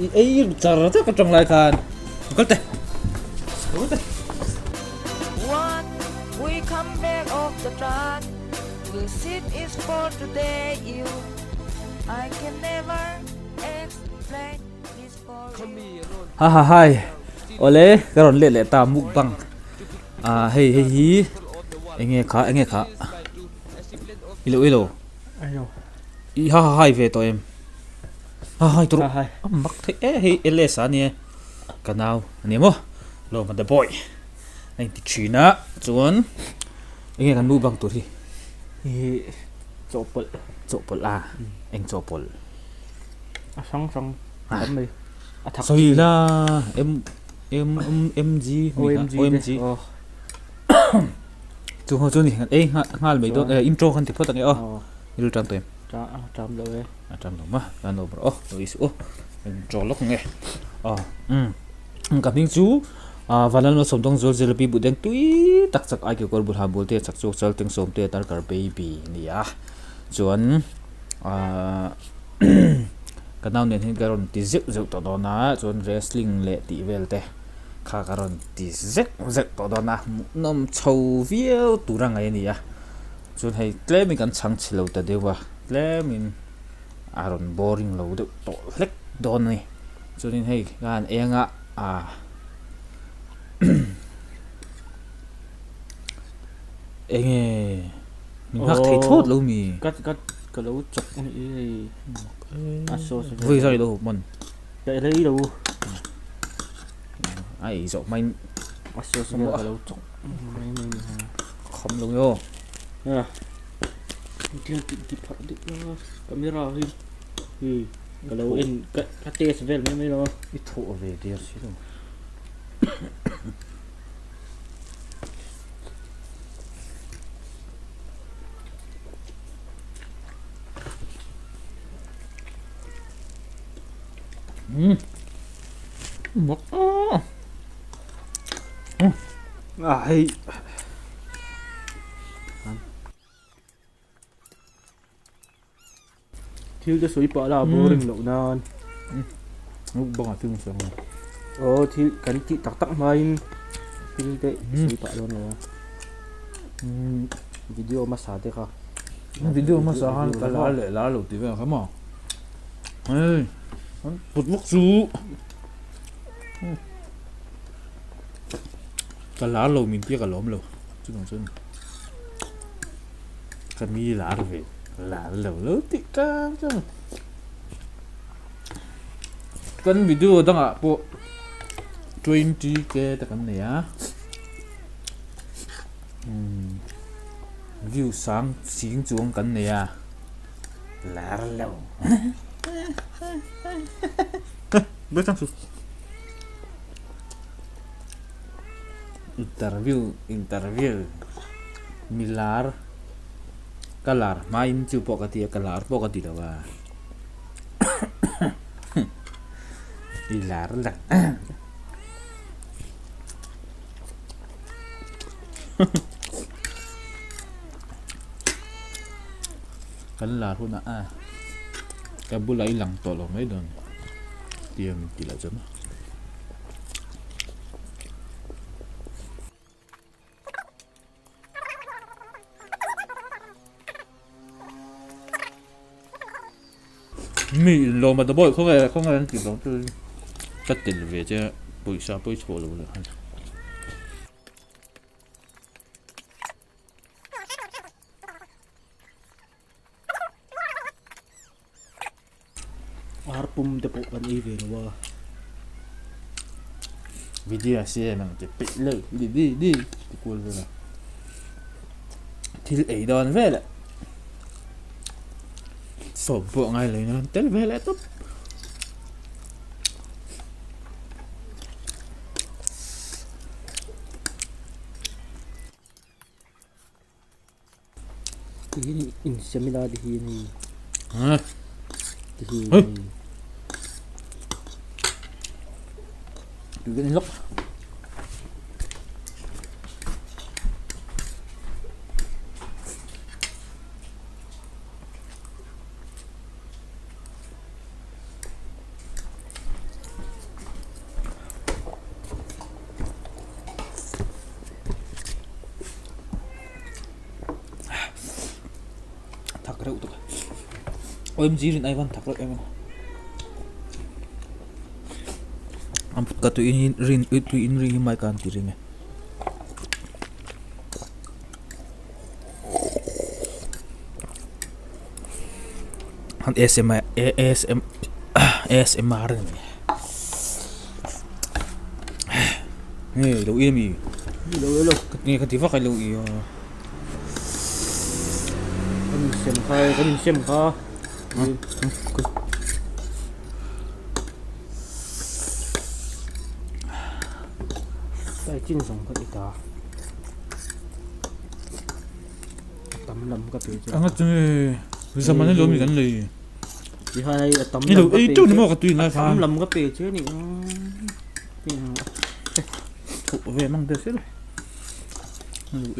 I ei char char ka tawng lai khan kal teh kal teh. One we come back off the track We'll sit is for today you I can never explain this for you. Ha ha hai awle ka rawn let leh ta mukbang ah hei hei hi enge kha enge kha ilo ilo i ha ha hai ve tawh em. Ha hai tur a mak theih e hei LS a nia ka nau a ni maw lawm the boy a inti thin a chuan enge kan mukbang tur hi hi chawhpawlh chawhpawlh a eng chawhpawlh a hrang hrang tam mai a thak sawi la M M M M G OMG OMG chu ho chu ni ei nghal mai dawn intro khan ti phawt ang e aw i rilṭam tawh em. A ṭam lo e. A ṭam lo ma, a no ber aw, lo isuh aw, in ṭaw lawk nge. Aw, umm, ka hming chu Vanlalma Sawmdawng Zual Zelapi Buhdeng tui tak chak ai kekawr bul ha bul te chak chhuak chal teng sawm te tarkar baby a ni a. Chuan ahh ka nau nen hian ka rawn ti zeuh zeuh tawh dawn a, chuan wrestling leh tih vel te kha ka rawn ti zeuh zeuh tawh dawn a, hmuhnawm chho viau tur a ngaih a ni a. Chuan hei tlemin kan chhang chhe lo ta deuh a, tlemin a rawn boring lo deuh tawh hlek dawn a ni. Chuanin hei ka han eng a ah enge min nghak thei thlawt lo mi? Ka ka ka lo chawk a ni hei a sauce vel. Vawi zai lo hman. Ka ei lo. A ei zawh hmain a sauce vel ka lo chawk mai mai ni ha. Kham lo nge aw. A thil tih ti phah deuh la camera hi hi ka lo en ka ka test vel mai mai lo a. I thawh ve der si lo. Umm mak a a hei Thil te sawi pah la a boring loh nan. Mukbang ah thil sawi ang. Aw thil kan tih tak tak hmain thil te sawi pah dawn lo a. Video hmasa te kha. Video hmasa khan ka lar leh lar lo tih vel kha maw. Hei put vak chu ka lar lo min tia ka lawm lo chuvang chuan ka mi lar ve lar lo lo tih tang tang kan video dangah pawh 20k te kan nei a view sang ching chuang kan nei a. Lar lo. Interview interview mi lar ka lar hmain chu pawh ka ti a ka lar pawh ka ti lo a i lar la Kan lar hunah a ka bulah i lang tawh lo mai dawn tia min ti lah chuan a. Mi in lawm a dabawi khawnge khawnge an ti lo chu ka tel ve che pawisa pawh i chhuah lo leh nghal. Ar pum te pawh kan ei ve lo a. Video a siam ang ti peih lo di di di ti kual vel a. Thil ei dawn vel a. Sawm pawh ngai lo in tel vel leh tawp. Tihian insiam ila tihian hei tihian hei lawk. OMG rin ai van thak loh em a. Ka tui in rin tui in ri hi mic a an ti ring e. An ASMR ASM ASMR a ni. Hei lo i ami? Lo i lo. Nge ka ti vak a lo i a. Kan insem kha kan insem kha. Sai chin zawng ka ti ta. A tam lam ka pe chu. Anga chu nge zaman a lo mi kan lei. Ti khan hei a tam lam ka pe. Ei tu ni maw ka tui ngai khan. A tam lam ka pe che ni. Thuh ve mang te sel.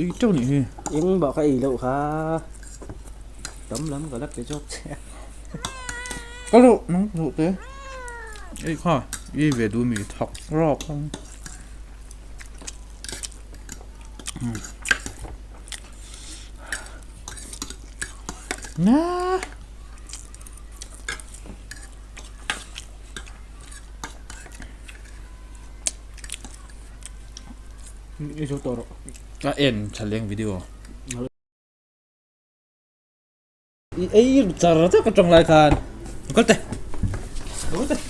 Ei teuh nih hi. Eng bak ka ei loh kha. Tam lam ka la pe zawk che. Ka loh nang loh te. Ei kha i ve duh mi thak rawk ang. Na. I zo tawh rawh. Ka en tha leng video. I ei char char ka tawng lai khan. Kal teh. Kal teh.